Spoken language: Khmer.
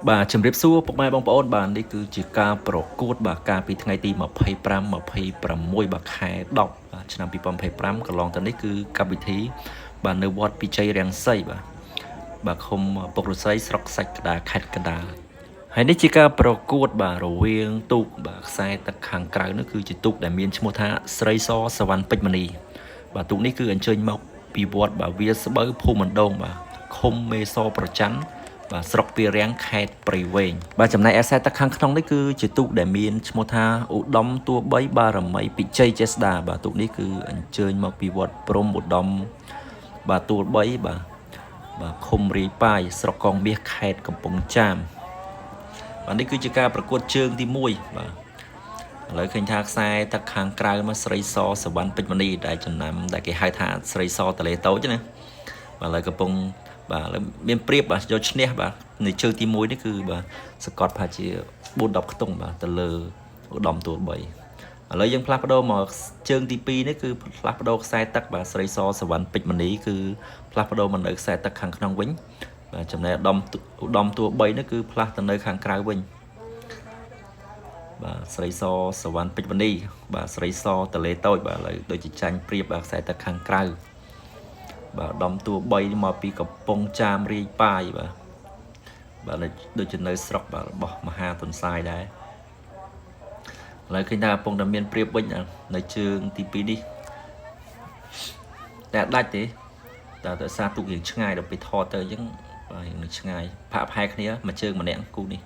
បាទជំរាបសួរពុកម៉ែបងប្អូនបាទនេះគឺជាការប្រកួតបាទកាលពីថ្ងៃទី25 26បាទខែ10បាទឆ្នាំ2025កន្លងទៅនេះគឺកម្មវិធីបាទនៅវត្តពិជ័យរាំងសីបាទបាទឃុំពុករស័យស្រុកខ្សាច់កណ្ដាលខេត្តកណ្ដាលហើយនេះជាការប្រកួតបាទរវាងទូកបាទខ្សែទឹកខាងក្រៅនោះគឺជាទូកដែលមានឈ្មោះថាស្រីសសវណ្ណពេជ្រមនីបាទទូកនេះគឺអញ្ជើញមកពីវត្តបាទវាលស្បូវភូមិម្ដងបាទឃុំមេសរប្រច័ន បាទស្រុកពីរាំងខេត្តព្រៃវែងបាទចំណែកឯខ្សែទឹកខាងក្នុងនេះគឺជាទូកដែលមានឈ្មោះថាឧត្តមទួបីបារមីពិជ័យចេស្តាបាទទូកនេះគឺអញ្ជើញមកពីវត្តព្រំឧត្តមបាទទួល3បាទបាទឃុំរាយប៉ាយស្រុកកងមាសខេត្តកំពង់ចាមបាទនេះគឺជាការប្រកួតជើងទី1បាទឥឡូវឃើញថាខ្សែទឹកខាងក្រៅមកស្រីសសវណ្ណពេជ្រមនីដែលចំណាំដែលគេហៅថាស្រីសតលេតូចណាបាទឥឡូវកំពុងបាទឥឡូវមានព្រៀបបាទយកឈ្នះបាទនៃជើងទី1នេះគឺបាទសកត់ប្រហែលជា4 10ខ្ទង់បាទទៅលើឧត្តមទួល3ឥឡូវយើងផ្លាស់ប្ដូរមកជើងទី2នេះគឺផ្លាស់ប្ដូរខ្សែទឹកបាទស្រីសសវណ្ណពេជ្រមនីគឺផ្លាស់ប្ដូរមកនៅខ្សែទឹកខាងក្នុងវិញបាទចំណែកឧត្តមឧត្តមទួល3នេះគឺផ្លាស់ទៅនៅខាងក្រៅវិញបាទស្រីសសវណ្ណពេជ្រមនីបាទស្រីសតលេតូចបាទឥឡូវដូចជាចាញ់ព្រៀបបាទខ្សែទឹកខាងក្រៅបាទដំតួ3មកពីកំពង់ចាមរាយប៉ាយបាទបាទដូចជានៅស្រុកបាទរបស់មហាទុនសាយដែរឥឡូវឃើញថាកំពុងតែមានព្រៀបវិញនៅជើងទី2នេះតែអត់ដាច់ទេតែដោយសារទូករៀងឆ្ងាយដល់ពេលថតទៅអញ្ចឹងបាទរៀងនៅឆ្ងាយផាក់ផែគ្នាមួយជើងម្នាក់គូនេះ